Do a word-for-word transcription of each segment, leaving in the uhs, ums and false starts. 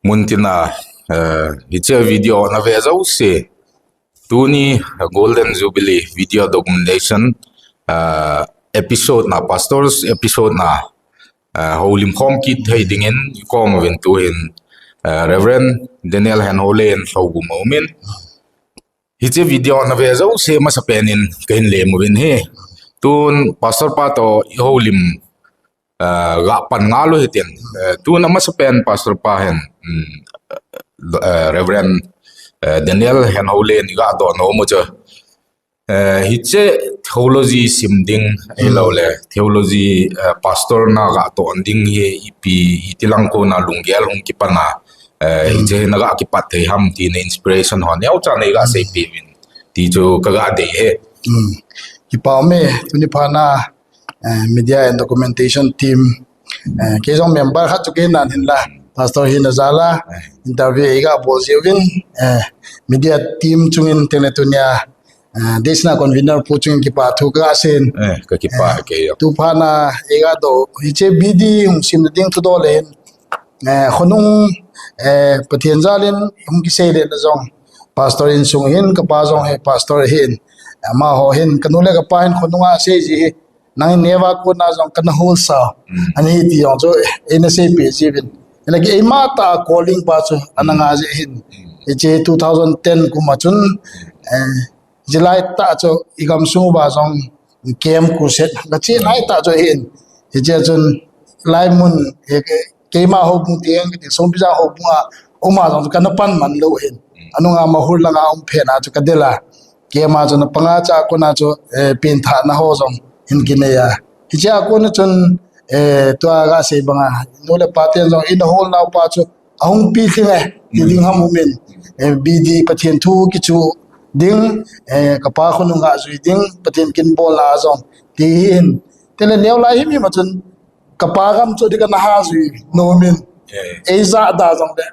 Muntina, eh, hiche video na ve jouse. Tuni, eh, Golden Jubilee video documentation, eh, episode na, pastors episode na, eh, houlim khom kit thei dingin, i kom uvin tuhin, eh, Reverend Daniel Henhole in houlim umin. Hiche video na ve jouse masapen in kahin lem uvin ahi. Tun pastor pa toh i houlim, eh, ga pan ngal u hitin. Eh, tun amasapen pastor pa hin, mm, eh, Reverend, eh, Daniel Henhole in i ga doh nom u chu. Eh, hiche theology sim ding, ahilou le, theology, eh, pastor na ga toh ding hi ipi, iti lang kona lunggel hung kipan a, eh, hiche na ga kipat thei ham ti na inspiration ho neocha nei ga seipeh uvin ti chu ka ga dei e. Hmm. Kipa ume, tuni phat na, eh, media and documentation team, eh, kei jong member khat chu kahi nan hinla, pastor hina jal a, interview ei ga bol jeh uvin, eh, media team chungin tengle tunia, eh, deisahna convener pu chungin kipa thu ka ga seiyin. Eh, ka kipa kei jong. Tu phat na ei ga doh, hiche B D hung sim ding thudoh le hin, eh, khonung, eh, Pathen jal in hung kisei le na jong, pastor insung hin, kapa jong hi pastor ahin, amaho hin, kanu le kapa hin khonung a sei ji hi, nangin neo a kona jong kana hol sa, ani ti jong chu, eh, eina seipeh ji uvin. Hinla kei eima tah a calling pa chu, ana nga ji hin. Hiche two thousand ten kum a chun, eh, hiche lai tah chu, i gamsung uva jong, camp crusade, ka che lai tah chu hin. Hiche chun, lai mun, eh, keima houbung ti, Songpijang houbung a, um a jong chu kana pan man lou hin. Anunga Mahur langa um phat na chu ka del a. Keima chun panga cha kona chu, eh, pengthahna ho jong hin kinei a. Hiche a kona chun, eh, tua ga sei banga, nu le pa ten jong eina hol nau pa chu ahung pi lhing e, ti ding ham umin. Eh, B D Pathen thu kichu ding, eh, kapa khonung ga jui ding, Pathen kin bol na jong, ti hin. Tengle neo lai himhim a chun, kapa gam chu di kana ha jui nom in. Eh. Ei ja da jong le.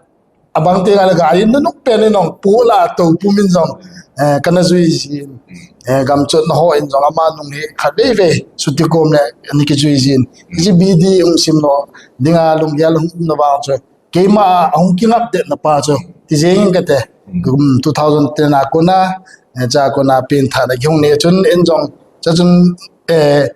Abang te nga le gari nunung pen in jong, pu la to pu min jong, eh, kana jui jin. Eh, gamchotna ho in jong ama nung hi khat vei vei, suti kom le, ani kijui jin. Hiche B D hung sim nom dinga lunggel hung um na vang chu. Keima a hung kingapdetna pa chu. Ti jeng in kate. Kum two thousand ten a kona, eh, cha kona pengthahna kihung nei chun in jong. Cha chun, eh,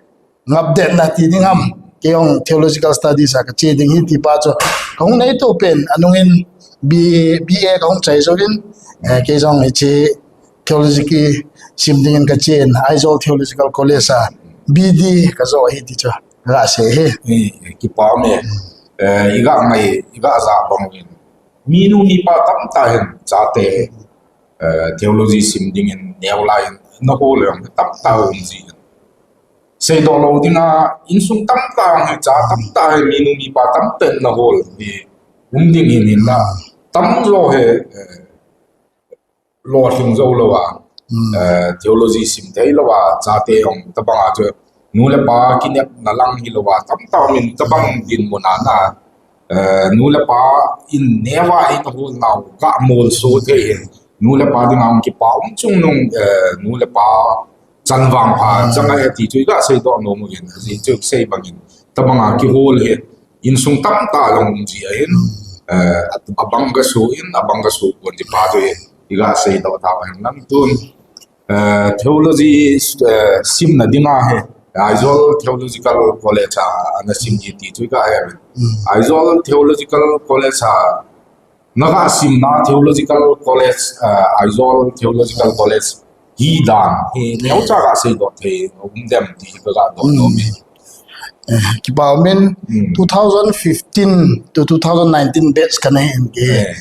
ngapdetna ti ding ham, kei jong theological studies a ka che ding hi ti pa chu ka hung nei to pen, anung in B A, B A ka hung chai jouvin, eh, kei jong hiche theology kisim dingin ka chen, Aizawl Theological College a B D ka jo hi ti chu ka sei hi. Eh, kipa me, eh, i ga ngai, i ga ja bang in. Minu mipa tamtah hin chate, eh, theology sim dingin neo lai in na hol jong tamtah um ji. Seidoh lou dinga, insung tamtah hi cha tamtah hi minu mipa tamtah in na hol hi um ding hin hinla. Tamjo hi, eh, lolhing jou lou a, eh, theology sim thei lou a, chate jong tabang a chu, nu le pa kinepna lang hilou a, tamtah min tabang dinmun a na, eh, nu le pa in neo a eina hol nau, ka molso thei hin, nu le pa dinga um kipa um chungnung, eh, nu le pa chanvang pha, chang a ti chu i ga seidoh nom uvin, ajeh chu sei bangin, tabang a kihol hi, insung tamtah jong um ji ahin, eh, abang ga so in, abang ga so pon ti pa chu hi, i ga seidoh tau ahin lam tun, eh, theology, eh, simna dinga hi, Aizawl Theological College a, ana sim ji ti chu i ga he. Aizawl Theological College a, na ga simna Theological College, eh, Aizawl Theological College hi dan hi neocha ga seidoh thei um dem ti hi ka ga doh nom e. Eh, kipa umin, two thousand fifteen to two thousand nineteen batch kana hin ke. Eh.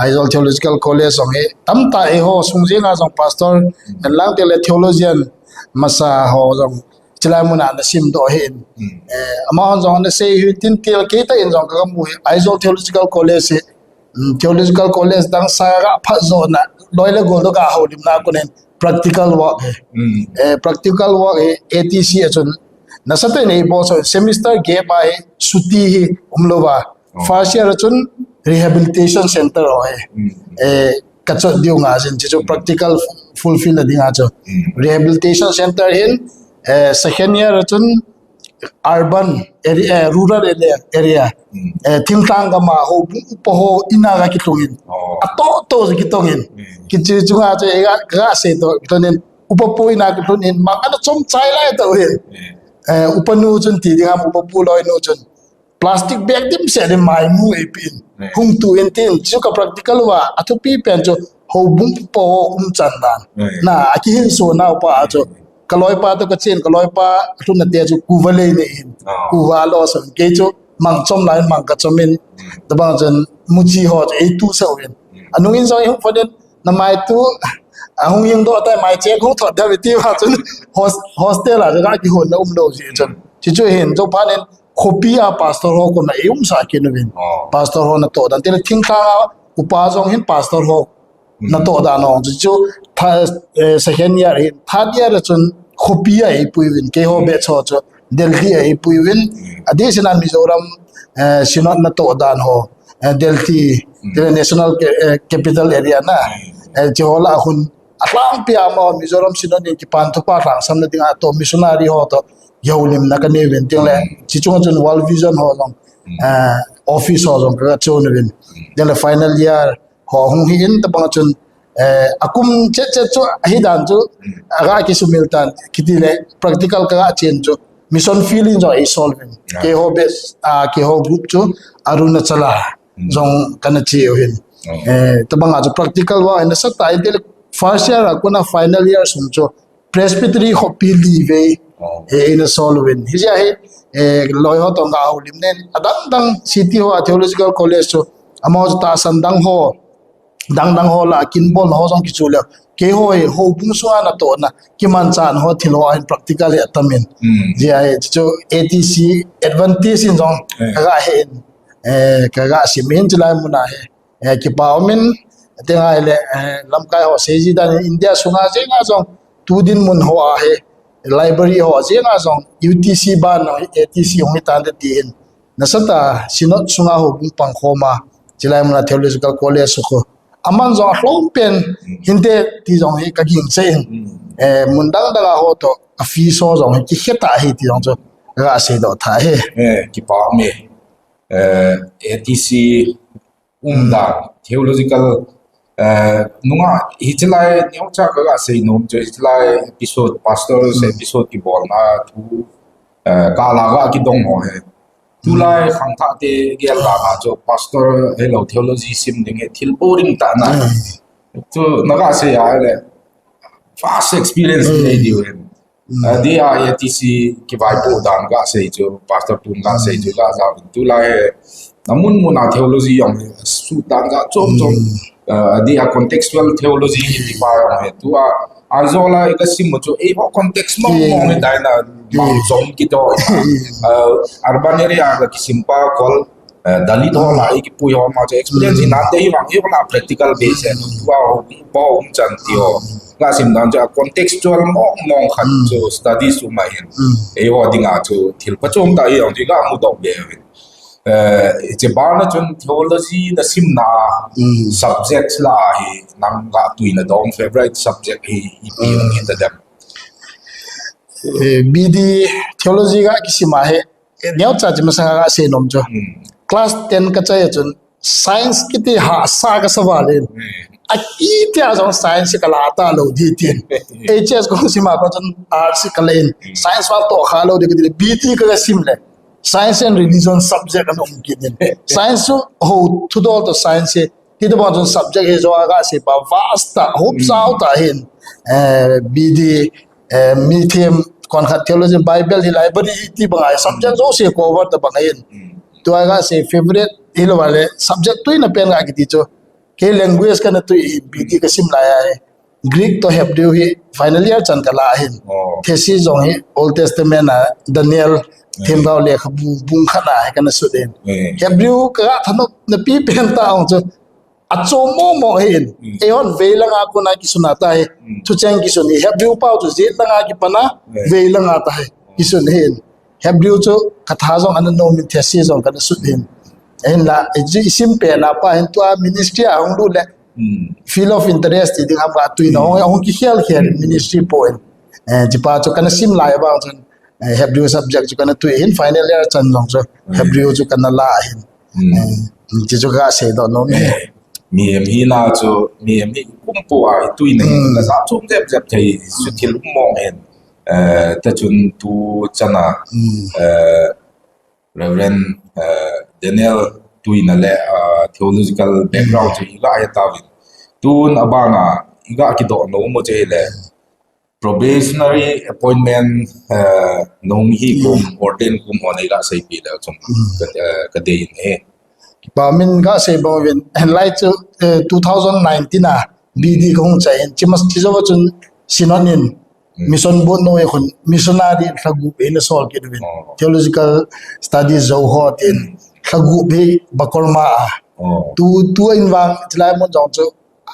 Aizawl Theological College jong hi tamtah eiho sung jenga jong pastor, lang tengle theologian masa ho jong chilai mun a na simdoh hin. Eh, amahon jong ana sei hi tin tel kei tah in jong ka mu hi Aizawl Theological College hi um, theological college dang sanga phat jona, loi le gol toh ga houlimna a kon in practical work hi. Eh, practical work hi A T C a chun nasatah in ei bol so semester gap a hi chuti hi umlouva. First year a chun rehabilitation center ho hi. Eh, ka chot diu nga jin chu practical fulfill a dinga chu. Rehabilitation center hin, eh, second year a chun urban area, eh, rural area, area. Hmm. Eh, thingtang gam a houbung upa ho in a ga kitlung in. Oh. A to to kitong in. Hmm. Kichu chunga chu, eh, ga, ga sei to, to nin upa pu in a kitlung in, mang ana chom chai lai to hin. Hmm. Eh, upa nu chun ti ding ham, upa pu loi nu chun. Plastic bag dimset in mai mu eipin. Hmm. Hung tu in tin, chu ka practical va, a thupi pen chu houbung upa ho umchan dan. Hmm. Na, a kihin so nau pa chu. Ka loipa to ka chen, ka loipa lhunna te chu kuva lei nei in. Ah. Kuva lo so kei chu mang chom lai mang ka chom in. Hmm. Tabang chun muchi ho chu ei tu so in. Hmm. Anung in so hung phonin na mai tu, a hung hing do tai mai che hung thot da ti va chun hos-, hostel a ga kihon na um lo ji chun. Chi chu hin jo phanin khopi a pastor ho koma ei umsa kit uvin. Oh. Pastor ho natoh dan. Tile thingtang a upa jong hin pastor ho natoh dan ho. Chu, chu tha-, eh, second year hin, third year chun khopi a eipui uvin. Keiho batch ho chu Delhi a eipui uvin. Adeh sina Mizoram, eh, Synod natoh dan ho. Eh, Delhi, tile National Ca-, eh, Capital Area na. Eh, chi ho la hun. Alhangpi a mo Mizoram Synod in kipan thupha lhangsamna dinga to missionary ho to. Houlimna ka nei uvin tin le, chi chunga chun World Vision ho jong, eh, office ho jong ka chon uvin. Tin le final year ho hung hi in tabang chun, eh, akum chet chet chu, ahi dan chu, aga kisumil tan, kiti le, practical ka ga chen chu, mission field in jong ei solve in. Ah. Keiho batch, ah, keiho group chu, Arunachal a, jong kana che u hin. Oh. Eh, tabang a chu practical va, in sa ta, in tin le, first year a kona final year sung chu, Presbytery khopi li vei, oh, eh, eina solve uvin. Hijeh a hi, eh, loi ho to nga houlim nen. Adang dang city ho a theological college chu, amaho chu tahsan dang ho, dang dang ho la, kin bol ho jong kichu le. Keiho hi, houbung sunga natohna, kimanchan ho, thil ho, hin practical hi atam in. Hmm. Hijeh a hi, chu A T C Adventist in jong, eh, ka ga he in, eh, ka ga sim in chulai mun a hi. Eh, kipa um in, ati ngai le, eh, lamkai ho seiji dan in India sunga jenga jong, tu dinmun ho a hi, library ho jenga jong, U T C ban ho, A T C hung hi tan te ti hin. Nasatah a, Synod sunga houbung pang khom a, chulai mun a Theological College sukhu. Aman jong alhom pen, hinte ti jong hi ka ging che in. Eh, mun dang dang a ho to, a fees ho jong hi, kikhe ta hi ti jong chu, ka ga sei doh tha hi. Eh, kipa um e. Eh, A T C umdan, theological, eh, nunga, hichilai, neocha ka ga sei nom chu, hichilai episode, pastor's episode kibolna thu, eh, ka la ga kidong ho hi. Tulai khangthah te gel dan a chu, pastor, hello, theology sim ding hi, thil boring tah na. Chu, na ga sei a le, vast experience nei diu hin. Mm. Ah, dia A T C kivaipoh dan ka sei chu, Pastor Pun ka sei chu, ka sa tulai, eh, amun mun a theology jong, sut dan ka chom chom, mm, ah, dia contextual theology hi ti pa jong hi, tua, Aizawl a ka sim chu, eiho context mong mong hi tai na, mang jong kito, ah, urban area ka kisim pa kol, eh, Dalit ho la, i kipui ho ma chu experience hi nante hi vang, eiho la practical base, eh, tua ho, po um chan ti ho. Ka sim dan chu a contextual mong mong khat chu studies um ahin. Eiho dinga chu thil pachom tah hi jong chu ka mudoh be ahin. Eh, hiche bana chun theology na simna subjects la hi nang ga tuina dong favorite subject hi ipi hung hi ta dem. Eh, B D theology ka kisim a hi, eh, neocha chi masanga ka sei nom chu. Hmm. Class ten ka chai a chun science kiti hahsa ka sa val in. Hmm. Ahi tia jong science ka la ta lou di tin. H S kong sim a kong chun arts ka la in. Hmm. Science val toh kha lou di kiti B D ka sim le. Science and religion subject ana um kit in. Science chu ho thudol to science hi. Ti tabang chun subject hi jo a ka sei pa vast tah, hop sau tah hin, eh, B D, eh, mi them, kon khat theology, Bible hi library hi ti bang a, subject jouse cover tabang hin. Tua ka sei favorite hi lou le, subject tuina pen ka kiti chu. Kei language kana tui hi B D ka sim lai a hi. Greek to Hebrew hi final year chan ka la hin. Oh. Thesis jong hi Old Testament a Daniel themgao lekhabu bung khat a hi kana sut in. Eh. Hebrew ka thanop na pi pen ta ong chu. Achom mo mo hin. Mm. Eihon veilang a kona kisun a ta hi. Mm. Thucheng kisun hi. Hebrew pau chu jet lang a kipan a, eh, veilang a ta hi. Kisun hin. Hebrew chu ka tha jong ana nom in thesis jong kana sut hin. Hinla, i, i sim pen a pa hin tua ministry a hung lut le. Mm. Field of interest ti ding ham ka tui na hung, hung kikhel khel ministry po in. Eh, chi pa chu kana sim lai vang chun. Eh, Hebrew subject chu kana tui hin final year chan jong chu Hebrew chu kana la hin. Hmm. Eh, ti chu ka seidoh nom e. Eh, mihem hina chu, mihem hi kumpu a i tuina hi, hmm, ka sa chom jep jep thei, chu thil um mong hin. Eh, ta chun tu chana, hmm, eh, Reverend, eh, Daniel tuina le, ah, theological background chu i ga he tauvin. Tun abana i ga kidoh nom u chu hile, probationary appointment, eh, nom hi kum, ordain kum ho nei ga seipeh le chun ka, eh, ka dei in e. Ba min ga sei bang uvin, lai chu, eh, two thousand nineteen a B D ka hung chai in, chi mas chi jo chun Synod in, hmm, mission board noi khun missionary lha gup eina sol kit uvin. Oh. Theological studies jo ho tin lha gup hi Bakorma a. Oh. Tu, tu in vang chilai mun jong chu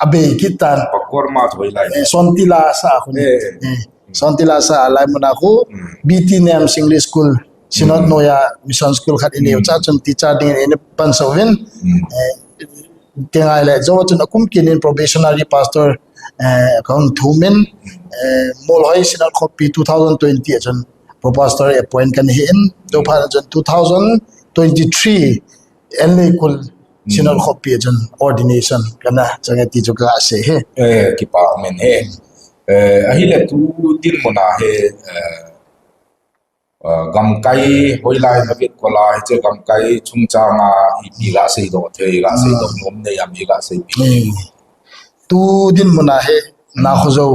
abei kit tan. Bakorma chu hoilai? Eh, Sontila sa khun. Eh. Eh, Sontila sa lai mun a khu, hmm, B T Nems English School, Synod, hmm, noija mission school khat i neiu, hmm, cha chun teacher dingin eina pansah uvin. Hmm. Eh, Ti ngai le, jo chun akum kinin probationary pastor, eh, ka hung thum in, eh, Molhoi Synod khopi two thousand twenty a chun pro pastor appoint kana hi in, jo phat chun two thousand twenty-three Enleikul Synod khopi a chun ordination kana chang e ti chu ka sei e. Eh, kipa um in e. Eh, ahile tu dinmun a hi, eh, Ah, gamkai hoilai na vet kol a, hiche gamkai chungchang a ipi ga seidoh thei, ga seidoh nom nei am, i ga seipeh. Hmm. Tu dinmun a hi, hmm, Nakhojo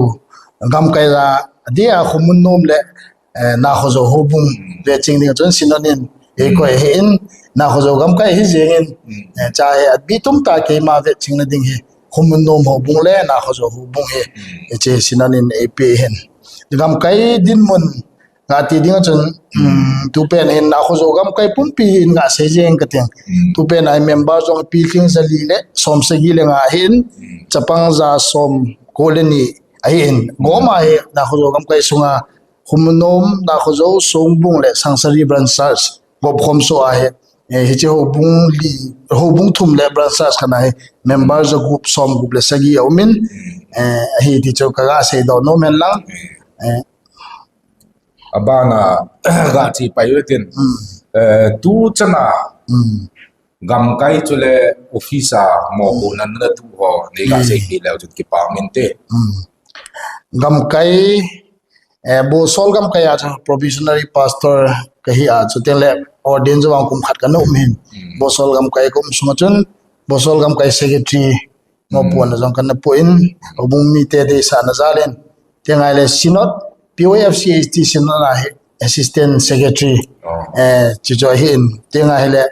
gamkai a, dia khomun nom le, eh, Nakhojo houbung, hmm, veching ding chun Synod in eikoi ahin, Nakhojo gamkai hi jeng in, hmm, eh, cha hi abitum ta keima veching na ding hi, khomun nom houbung le Nakhojo houbung hi, hmm, hiche Synod in eipe hin. Gamkai dinmun Ngati ding chun, um, tupen hin Nakhojo gamkai pumpi hin nga sei jeng kating. Mm. Tupen a member jong pi lhing jali le som sagi le nga hin, mm, chapang ja som ko le ni ahin. Gom a hi Nakhojo gamkai sunga Khumnom, Nakhojo, Songbung le Sangsari Branch Church gop khom so a hi. Eh, hiche houbung li, houbung thum le Branch Church khat a hi member ja gup, som gup le sagi a um in. Mm. Eh, ahi ti chu ka ga seidoh nom hen lang. Mm. Eh, Abana ga chi pai u tin. Mm. Eh, tu chana, mm, gamkai chule office a mopohna na tu ho, nei ga, mm, seipeh leu chun kipa um inte. Mm. Gamkai, eh, Bosol gamkai a chu probationary pastor kahi a, chuteng le ordain jou vang kum khat kana um hin. Mm. Bosol gamkai ka um sunga chun, Bosol gamkai secretary, mopohna jong kana poh in, houbung mite deisahna jal in. Tengai le Synod, P O F C H T Synod a hi Assistant Secretary. Oh. Eh, chuchu ahin. Tengai le,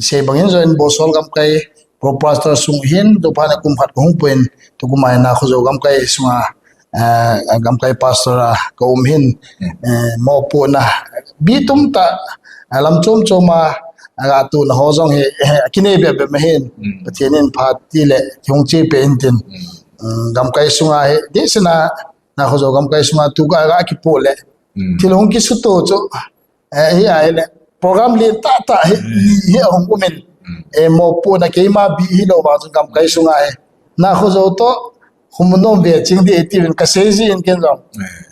sei bang in jong in Bosol gamkai, Pro Pastor sung hin, tu phat a kum khat ka hung poh in, tukum a hi Nakhojo gamkai sunga, eh, gamkai pastor a ka um hin, hmm, eh, mopohna, bitum ta, eh, lam chom chom a, eh, atuhna ho jong hi, eh, kinei bep bep ma hin, hmm, Pathen in phat ti le, kihung chepeh in tin. Hmm. Hmm, gamkai sunga hi, deisahna, Nakhojo gamkai sunga tu ga, ga kipoh le, hmm, thil hung kisuto chu, eh, hi a hi le, program lentah tah hi, hmm, hi a hung um in, hmm, eh, mopohna keima bih hilou vang chun gamkai sunga hi, Nakhojo toh, Khumnom veching ding ati uvin ka sei jin ken jong.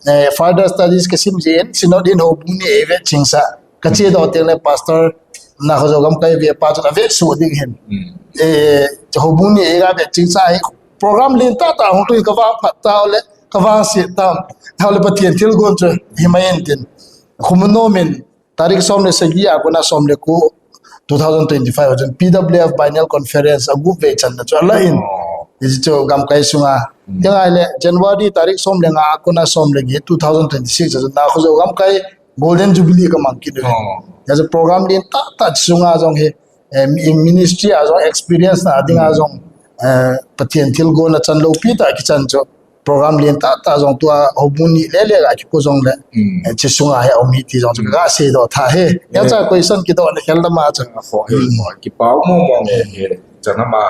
Eh. Eh, further studies ka sim jin, Synod in houbung ni ei veching sah. Ka che doh teng le pastor Nakhojo gamkai ve pa chun a vesuh ding hin. Mm. Eh, houbung ni ei ga veching sah hi program lentah tah hung tung ka vang phat tau le, ka vang se tam. Tau le Pathen thilgon chu hi mai in tin. Khumnom in Tarik som le sagi a kona som le ko, two thousand twenty-five a chun P W F Biennial Conference a gup vei channa chu ala in. Oh. Hichu gamkai sunga. Hmm. Tengai le January tarik som le nga a kona som le get, two thousand twenty-six a chun Nakhojo gamkai Golden Jubilee ka mang kit uve. Oh. Hichu program lentah tah sunga jong hi, eh, mi-, ministry a jong experience na dinga jong, eh, Pathen thilgon a chan loupi tah kichan chu. Program lentah tah jong tua houbung ni le le ga kipoh jong le. Mm. Eh, hiche sunga hi a um hi ti jong chu, mm, ka seidoh tha hi. Eh. Hiche question kidoh na khel dama chu. A, ho, eh, mm, ho, kipa um mong mong e, eh, chana ma,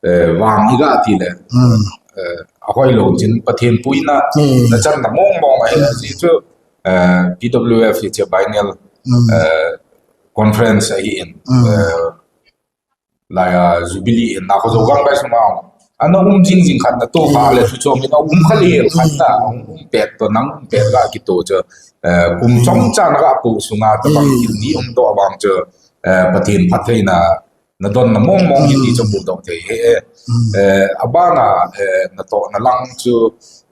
eh, vang i ga ti le. Mm. Eh, ahoi lou chin Pathen puina, mm, na channa mong mong e, mm, ti chu, eh, P W F hiche biennial, mm, eh, conference ahi in. Mm. Eh, Lai a Jubilee in Nakhojo gamkai sunga Ana um jing jing khat na to kha le thu chom in a um kha le hel khat na um um pet to nang um pet la kito chu, eh, kum chom cha na ga pu sunga tabang thil ni um to abang chu, eh, Pathen phattheina na don na mong mong hi ti chu mu dong thei he. Eh, abana, eh, na to na lang chu,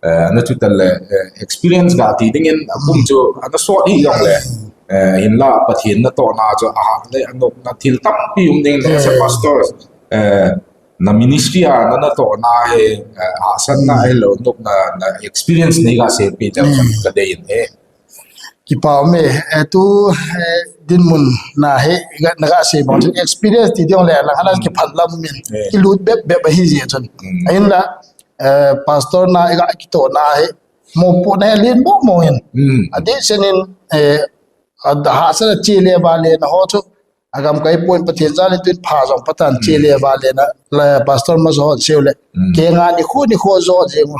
eh, na chu tel le, eh, experience ga ti ding in a kum chu ana so hi jong le, eh, in la Pathen na to na chu a le anok na thil tampi um ding le as a pastor, eh, na ministry a na na to na he, eh, a san na he lo nok na, na experience nei ga se pi te ka dei in he. Kipa me, eh, tu, eh, dinmun na he, ga, na ga se bang chu experience ti ding le la hana ki phan lam min. Ki lut bep bep hi je chun. Ahin la, eh, pastor na ga ki to na he, mo po na he lin mo mo in. A de sen in, eh, a ha sa che le ba le na ho chu. A gam kai pon Pathen jal in tun pha jong patan che le ba le na, la pastor ma jo se le. Ke nga ni khu ni khu jo je mo.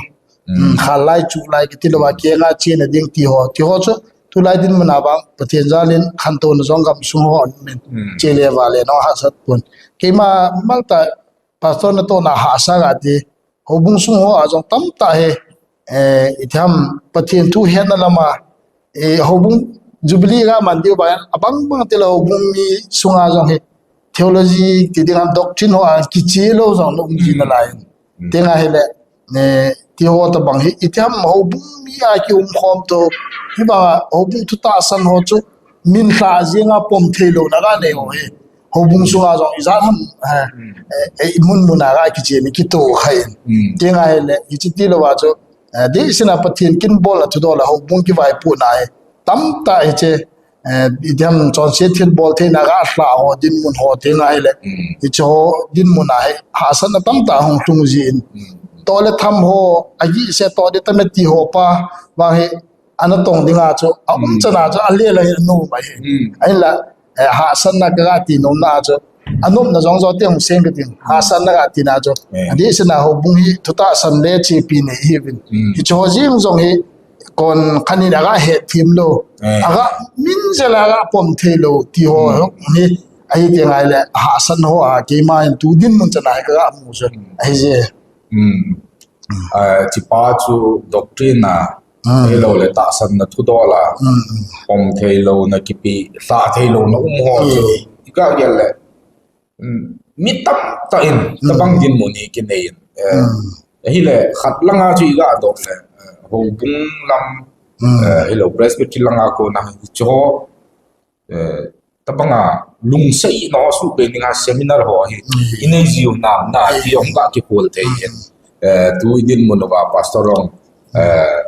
Kha lai chu lai ki ti lo ba ke nga che na ding ti ho. Ti ho chu tu lai dinmun a bang Pathen jal in khan to na jong gam sung ho min che le ba le no ha sat pon. Ke ma mal ta pastor na to na ha sa ga ti. Ho bung sung ho a jong tam ta he. Eh, i thiam Pathen thu het na lama. Eh, ho bung Jubilee ga man diu ba a bang bang ti lo ho bung mi sung a jong he. Theology ti ding a doctrine ho a ki che lo jong lo um ji na lai. Tenga hi le, eh, ti ho ta bang hi, i thiam ho bung mi a ki um khom to, hi bang a ho bung thu ta san ho chu, min hla jing a pom thei lo na ga nei ho hi. Ho bung sung a jong i jat ham, eh, eh, eh, i mun mun a ga ki che ni ki to khai. Tenga hi le, i chi ti lo wa chu, eh, di sin a Pathen kin bol a thu dol a ho bung ki vai pu na hi. Tam ta hi che, Eh, i diam chonset thil bol theina ga hla ho dinmun ho te ngai le. I cho dinmun a hi, ha san a tam ta hung tung jin. To le tham ho, a gi se to de tam ti ho pa, wa hi, ana tong ding a chu, a um chan a chu, a le la hi nu mai hi. Ai la, eh, ha san na ka ga ti nom na chu, a nom na jong jo te hung seng ka tin. Ha san na ga ti na chu. A di se na ho bung hi, thu ta san le chi pi ne hi vin. Hi cho jing jong hi, kon khanin a ga het thim lo. A ga min jel a ga pom thei lo ti ho ni. Ahi ti ngai le ha san ho a keima in tu dinmun chan a ka ga mu chu. Ahi je. Ah, chi pa chu doctrine a, hi lo le ta san na thu dol a. Pom thei lo na kipi, sa thei lo na um ho chu. I ka gel le. Mi tam ta in, tabang dinmun hi ki nei in. Eh, hi le, khat langa chu i ga dong le, eh, ho bung lam, eh, hi lo Presbytery langa ko na hi cho, eh, tabanga lungsei no su pe ninga seminar ho hi, i nei jiu nam na, ti ong ga ki kol te in. Eh, tu i dinmun va pastor ong, eh,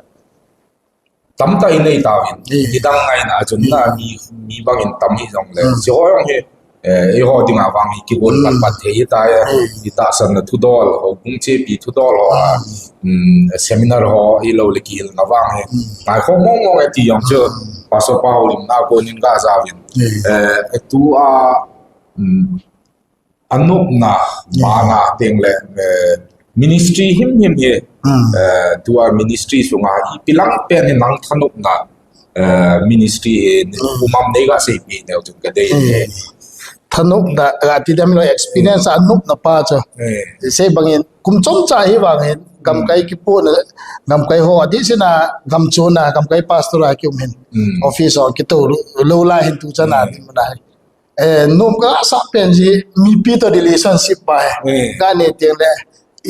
tam ta i nei ta vin. Ni dang ngai na chun na mi, mi bang in tam hi jong le. Si ho jong hi, eh, i ho ding a vang hi ki gon pat pat thei ta e. I ta san na thu dol, ho bung che pi thu dol ho a. Seminar ho i lo le ki hil na vang hi. Ngai kho mong mong e ti jong chu. Pastor pa ho lim na ko nin ga ja vin. Eh, tu a, a nopna, bana teng le, eh, ministry him him hi, eh, tua ministry sunga ipi lang pen hi nang thanopna, eh, ministry hi, umam nei ga sei pi neu chun ka dei hi. Thanopna, ga ti dem lo experience a nopna pa chu. Sei bangin, kum chom cha hi bangin, gam kai ki pu na, gam kai ho, a di sina, gam chu na, gam kai pastor a ki um hin. Office ho, ki to lo, lo la hin tu cha na, di mu na hin. Eh, nom ka sa pen ji mipi to relationship pa he. Ka ne teng le.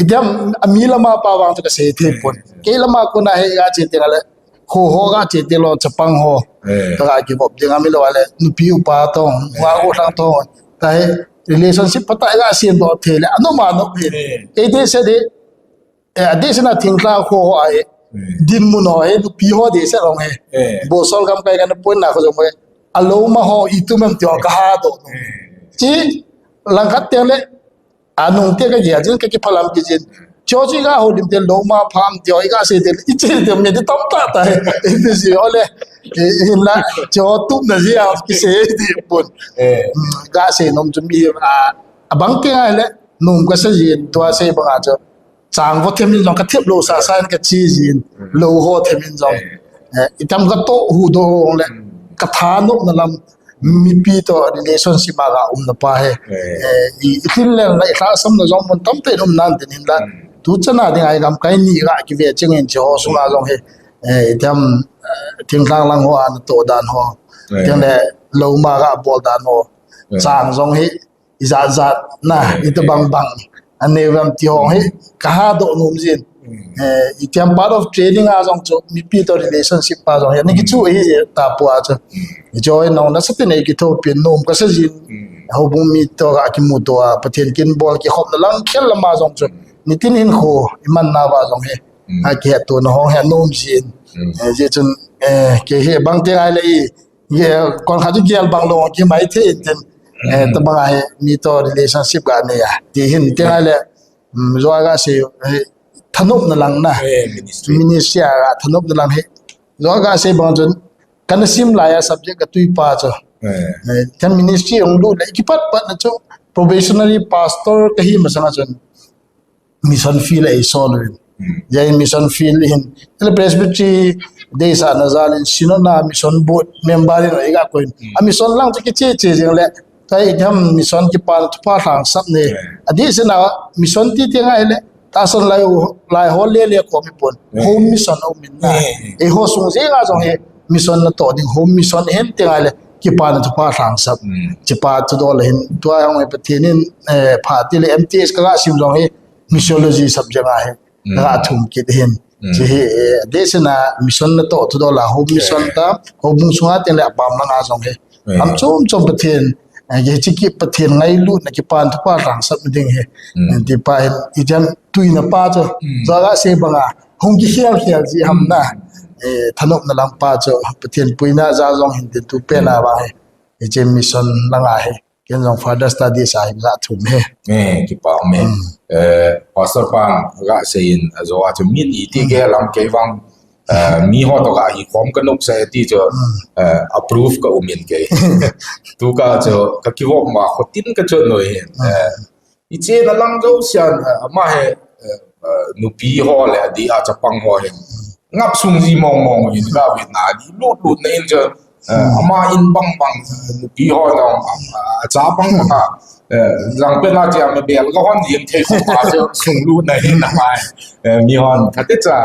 Idiam ami lama pa vang to ka sei thei pon. Kei lama ko na he ga che teng le. Ho ho ga che teng lo chapang ho. Ka ga ki bop ding ami lo le. Nupi upa to. Wa ko thang to. Ta he relationship pa ta ga sien do thei le. Ano ma no he. Kei de se de. Eh, a di sina thingtla kho ho a e. Dinmun ho e, nupi ho di se long e. Bosol gam kai kan pon na kho jong e. A lo ma ho i tu mem ti ho ka ha do. Chi, lang khat teng le, a nung te ka ji a jin ka ki phalam ki jin. Cho chi ka ho lim te lo ma pham ti ho i ka se te, i che te me te tam ta ta e. I ti si ho le, i, i la, cho tu na ji a ki se ti pon. Ka se nom chu mi a, a bang ke ngai le, nung ka se jin, tua se bang a cho. Chang vo themin jong ka thep lo sa sa in ka chi jin. Lo ho themin jong. Eh, itam ka to hu do hong le. Ka tha nop na lam. mipi to relationship a ga umna pa hi. Eh, i, i thin lel na, i lhahsamna jong mun tamtah in um nan tin hinla. Hmm. Tu chana ding a hi gamkai ni ga kive ching in chi ho sunga jong hi. Eh, i tam, eh, thingtlang lang ho ana to dan ho. Eh. Teng le lou ma ga bol dan ho. Eh. Chang jong hi, i jat jat na, eh, i ta bang bang. Anei ram ti ho hi, ka ha do nom jin. Hmm. Eh, i tiam part of training a jong chu, mipi to relationship pa jong hi, ni ki chu hi ta pu a chu. Hmm. I jo hi nong na sa tin ei ki tho pin nom ka sa jin. Hmm. Houbung mi to ga ki mu to a, Pathen kin bol ki khop na lang khel lama jong chu. Hmm. Ni tin hin kho, i man na ba jong hi. Hmm. A ki he to na hong he nom jin. Hmm. Eh, je chun, eh, ke he bang te ai le i, Ye, kon khat chu gel bang lo, ki mai thei tin. Eh, hmm. Ta bang a hi, mi to relationship ga nei a. Ti hin, ti ngai le, mm, jo ga sei, eh, thanopna lang na. Eh, ministry. Ministry a ga thanopna lang hi. Jo ga sei bang chun, kana sim lai a subject ka tui pa chu. Eh. Eh, kan ministry hung lut le, ki pat pat na chu, probationary pastor ka hi masang a chun. Mission field a i sol uvin. Hmm. Jai mission field hin. Ele Presbytery Day sa na jal in Synod na mission board member in i ga koin. Hmm. A mission lang chu ki che che jing le. Kai jam mission ki pan tu pa lang sap ne. Hmm. A di se na mission ti ti ngai le. Ta son lai lai ho le le ko mi pon. Hmm. Home mission o min na. Hmm. E ho sung je nga jong he mission na to ding home mission hen ti ngai le. Ki pan tu pa lang sap. Hmm. Chi pa tu do le hin. Tua jong e Pathen in, eh, pha ti le M T S ka ga sim jong he. Missiology subject a hi, hmm, na thum kit hin. Hmm. Chi hi, eh, de sina mission na to, tu do la, home mission ta, home sunga tin le apam lang a jong hi. Hmm. Am chom chom Pathen, eh, ye chi ki Pathen ngailut na ki pan tu pa lang sap ding hi. Hmm. Eh, ti pa hin, i jan tui na pa chu, hmm, ja ga se bang a, hung ki hial hial ji ham na, hmm, eh, thanopna lang pa chu, Pathen puina ja jong hin tin tu pe na ba hi. I che mission lang a hi. Ken jong further studies a hi ja thum he. Eh, kipa um e. Hmm. Eh, Pastor pan ga sei in, a jo a chu min i ti, hmm, ke lam kei vang, eh, mi ho to ga hi khom ka nok se ti chu, hmm, eh, approve ka um in kei. Tu ka chu, ka ki vop ma kho tin ka chu noi he. Hmm. Eh, i che na lang jo sian, eh, ama he, eh, eh, nupi ho le, a di a chapang ho he. Ngap sung ji mong mong in ka vet na di lut lut na in chu, eh, hmm, ama in bang bang, eh, nupi ho jong, ah, cha bang bang a, eh, jang pe na chia ma bel ka hon jing thei ko pa chu sung lut na in na mai. Eh, mi hon khat te cha,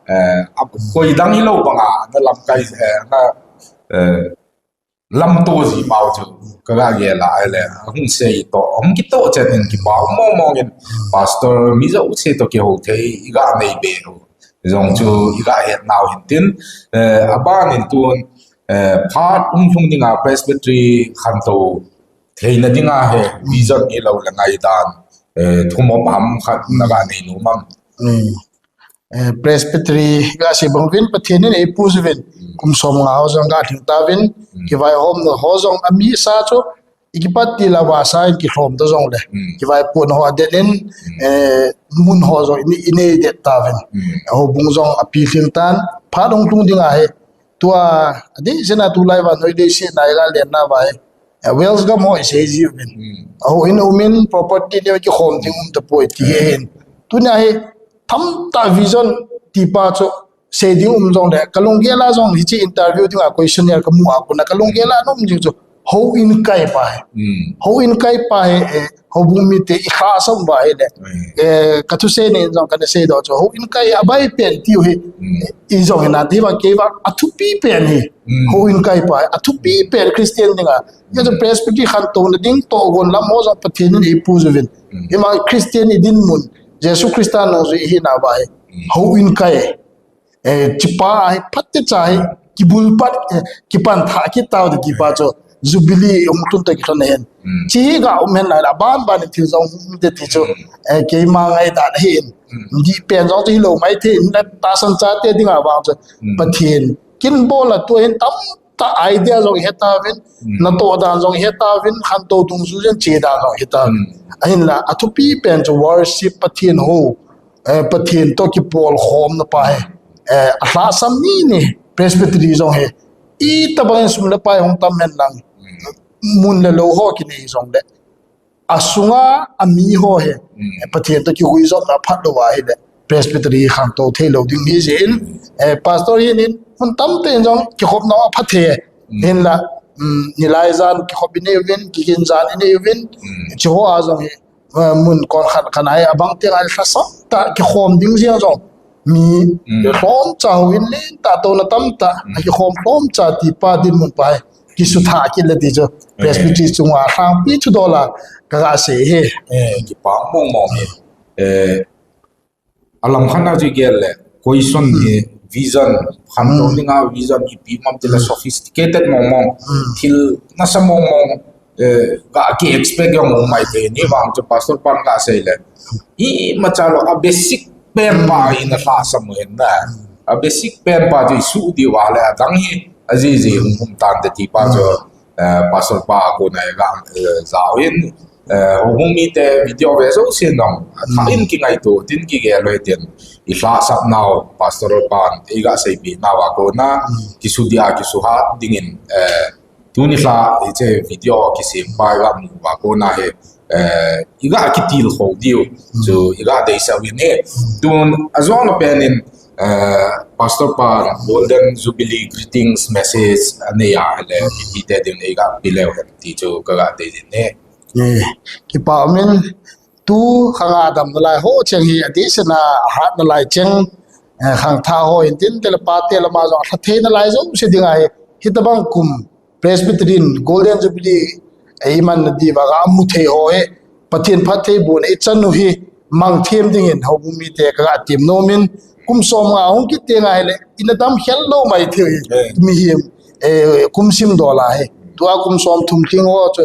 eh, ap koi dang hi lo bang a, na lam kai, eh, na, eh, lam to ji pau chu, ka ga ge la ai le, hung sei to, hung ki to chen in ki pau mong mong in, pastor mi jo se to ki ho thei, i ga nei be ho. Jong chu i ga het nau hin tin, eh, a ban in tun, eh, phat um lhung ding a Presbytery khantou theina ding a he, vision i lo le ngai dan, eh, thum om ham khat na ga nei nu mam. Hmm. Eh, Presbytery ga se bang vin Pathen in ei pu vin, hmm, kum som nga ho jong ga thing ta vin, hmm, ki vai hom no ho jong a mi sa chu, i ki pat ti la va sa in ki hlom ta jong le, hmm, ki vai pu no ho a den in, hmm, eh, mun ho jong i nei, i nei det ta vin. Hmm. Houbung jong a pi hling tan, phat hung tung ding a he, tua, a di sena tu lai va noi dei se nai ga len na va he, eh, Wales gam ho i sei ji vin. Hmm. A ho in um in property ne ki khom ding um ta poi ti he hin. Tuna he, Tham ta vision ti pa chu sei ding um jong le, ka lunggel a jong hi chi interview ding a questionnaire ka mu a kuna ka lunggel a um jing chu houin kai pa he. Hmm. Houin kai pa he, eh, houbung mite i lhahsam va he le. Hmm. Eh, ka thusei nei jong ka na sei do chu houin kai a bai pen tiu hi. Hmm. I jong hi na ti va kei va a thupi pen hi. Hmm. Houin kai pa he, a thupi pen Christian ding a. Ya chu Presbytery khantou na ding to gon lam ho jong Pathen in ei pu vin. Hmm. Ima Christian i dinmun. Jesu Christa nung jui hi na ba hi. Hmm. Houin kai. Eh, chi pa hi phat te cha hi. Kibul pat, eh, kipan tha ki tau de ki pa chu. Jubilee um tun te ki thon hen. Hmm. Chi hi ga um hen lai la ban ban thil jong um te ti chu. Hmm. Eh, keima ngai dan hin. Hmm. Di pen jong chu hi lo mai the in la ta san cha te ding a bang chu. Hmm. Pathen. Kin bol a tu hin tam ta idea jong he ta vin, hmm, na to dan jong he ta vin, khantou dungjuiyin che dan jong he ta vin. Hmm. Ahin la, a thupi pen chu worship Pathen ho, eh, Pathen to ki pol khom na pa he. Eh, a lhahsam ni ni, Presbytery jong he. I ta bang sum le pai hung tam hen lang, hmm, mun le lo ho ki nei jong le. A sunga a mi ho he, hmm, eh, Pathen to ki hui jom na phat lo va he le. Presbytery khangtou thei lo ding hi jin, eh, pastor hin in, hun tam te jong ki khop na phat he. Hmm. Hin la, um, nilai jan kikhop inei uvin, kigin jan inei uvin, hiche ho a jong hi, uh, mun kon khat khat a hi abang teng a lhasam tah kikhom ding jeng jong mi lhomcha houin lentah touna tamtah akikhom lhomcha ti pa dinmun pa hi kisutha kit le ti chu Presbytery chunga lhangpi thudol a kaga sei hi. Eh, kipa mong mong hi. Eh, alam khat a chu gel le, question hi, vision, khantou dinga vision hi ipi ham tile sophisticated mong mong, thil nasa mong mong, eh, ga ki expect jong um mai thei, ni vang chu Pastor pan ga sei le, imacha lou a basic pen pa hi na lhasam u hin na, a basic pen pa chu isu diu a le adang hi ajiji hung hum tante ti pa chu, eh, Pastor pa a kona iga, eh, jao in, eh, houbung mite video ve jouse nong, athah in kingaito tin kigel u hitin, ilhahsap nau, Pastor pan iga seipeh nau a kona, kisu dia kisuhat dingin, eh, tuni lha hiche video kisem pa iga mu a kona hi, eh, iga kitilkhou diu chu iga deisah uvin hi. Tun ajona pen in, eh, Pastor pa Golden Jubilee greetings message anei a le mipite ding iga pe leu hen ti chu kaga dei din hi. Eh, kipa umin tu khang a dam nalai ho cheng hi adeh sena hat nalai cheng, eh, khangthah ho in tin tele pate lama jong lha thei nalai jouse dinga hi, hitobang kum Presbytery in Golden Jubilee, eh, iman na diuva ga mu thei ho hi, Pathen phattheibohna ichan u hi, mang them dingin houbung mite kaga tem nom in, kum som nga hung kit teng ahile, ina dam khel lou mai thei u hi, mihem, eh, kum sim dol a hi. Tua kum som thum lhing ho chu,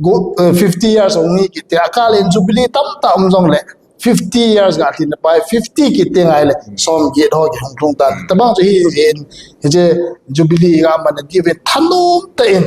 go-, eh, fifty years hung hi kit teng, akal in Jubilee tamtah um jongle, fifty years ga lhin na pai, fifty kit teng ahile, som get ho kihung lhung tan. Tabang chu hi, hi, hiche Jubilee ga man na diuvin thanom tah in,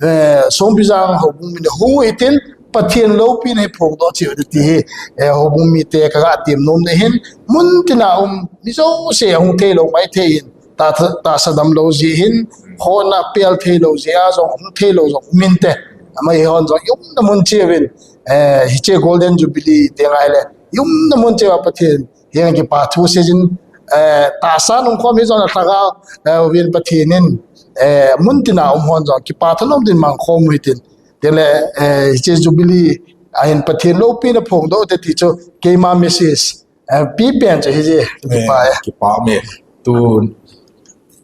eh, Songpijang houbung min hung u hitin, Pathen loupina hi phongdoh cheh u hite ti hi, eh, houbung mite kaga tem nom na hin, mun tina um, mi jouse hung thei lou mai thei in, ta, tahsa damlou jeh hin, hon a pel thei lou jeh a jong, hung thei lou jong um inte. Ama hi hon jong, i umna mun cheh uvin, eh, hiche Golden Jubilee teng ahile, i umna mun cheh uva Pathen henga kipa thu seijin, eh, tahsa nung khom hi jong alhagao, eh, uvin Pathen in, eh, mun tina um hon jong kipa thanom din mang khom u hitin. Tele, eh, hiche Jubilee a hin Pathen loupina phongdoh u hite ti chu keima message, eh, pipen chu hije, kipa e. Kipa me. Tu,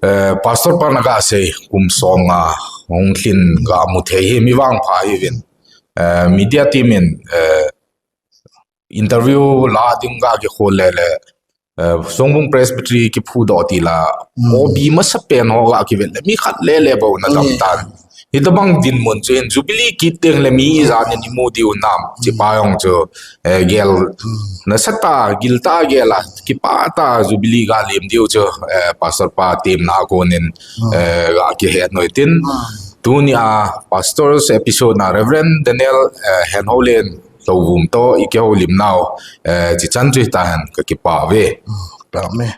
eh, Pastor pan aga sei kum som nga hung lhin ga mu thei hi mi vangpha hiuvin. Eh, media team in, eh, interview la ding ga kikhol le le, eh, Songbung Presbytery kiphudoh ti la, O B masapen ho ga kivet le, mi khat le le bou na dam tan. Hitobang dinmun chu hin Jubilee kit teng le mi ijat in imu diu nam, hiche pa jong chu, eh, gel nasatah, giltah gel a, kipah tah Jubilee ga lem diu chu, eh, Pastor pa temna a konin, eh, ga kihet u hitin. Tuni a Pastors episode na Reverend Daniel, eh, Henhoulen Hlouvum toh i kihoulim nau, eh, hichan chu hitahen, kakipah uve. Amen.